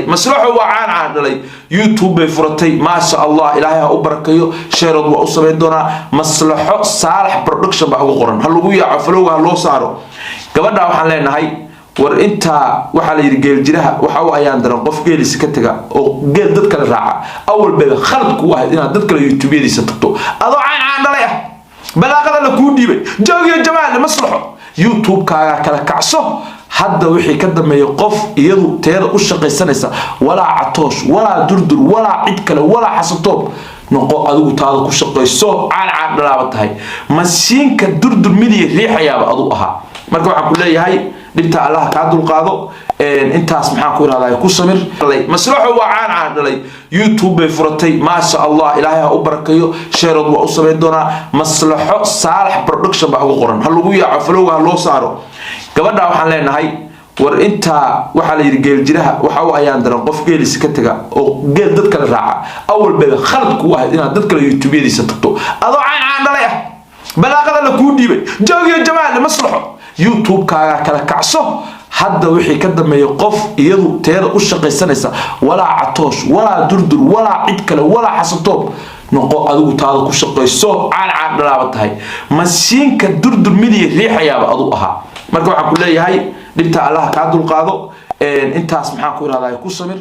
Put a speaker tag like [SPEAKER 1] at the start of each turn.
[SPEAKER 1] Maslaxo waa caan caan dhalay, YouTube bay furatay. Maasha Allah, Ilaahay ha u barakayo. Sheerood waa u samayn doonaa. Maslaxo Saalax Production baa ugu qoran. Ha lagu yaaco, followga ha loo saaro gabadha. Waxaan leenahay, war intaa waxaa la yidhi geeljiraha waxa u ayaan daran qof geeliisa ka taga oo geel dad kale raaca. Awal bayba khalad kuu ahayd inaad dad kale YouTubeyadiisa tagto, adoo caan caan dhalay ah, balaaqada la kuu dhiibay, joogiyo jamaal. Maslaxo, YouTube-kaaga kala kacso. Hadda wixii ka dambeeya, qof iyadu teeda u shaqaysanaysa, walaa Catoosh, walaa Durdur, walaa cid kale, walaa Xasatoob noqo. Adigu taada ku shaqayso. Caan caan dhalaaba tahay, masiinka Durdur midiya riixayaaba adu ahaa. Marka waxaan ku leeyahay, dhibta Allaha kaa dulqaado. Intaas maxaan ku irahdaa, ku samir. Maslaxo waa caan caan dhalay, YouTube bay furatay. Maasha Allah, Ilaahay ha u barakayo. Sheerood waa u samayn doonaa. Maslaxo Saalax Production baa ugu qoran. Ha lagu yaaco, followga ha loo saaro gabadha. Waxaan leenahay, war intaa waxaa la yidhi geeljiraha waxa u ayaan daran qof geeliisa ka taga oo geel dad kale raaca. Awal bayba khalad kuu ahayd inaad dad kale YouTubeyadiisa tagto, adoo caan caan dhalay ah, balaaqada la kuu dhiibay, joogiyo jamaal. Maslaxo, YouTube-kaaga kala kacso. Hadda wixii ka dambeeya, qof iyadu teeda u shaqaysanaysa, walaa Catoosh, walaa Durdur, walaa cid kale, walaa Xasatoob noqo. Adigu taada ku shaqayso. Caan caan dhalaaba tahay, masiinka Durdur midiya riixayaaba adu ahaa. Marka waxaan ku leeyahay, dhibta Allaha kaa dulqaado. Intaas maxaan ku irahdaa, ku samir.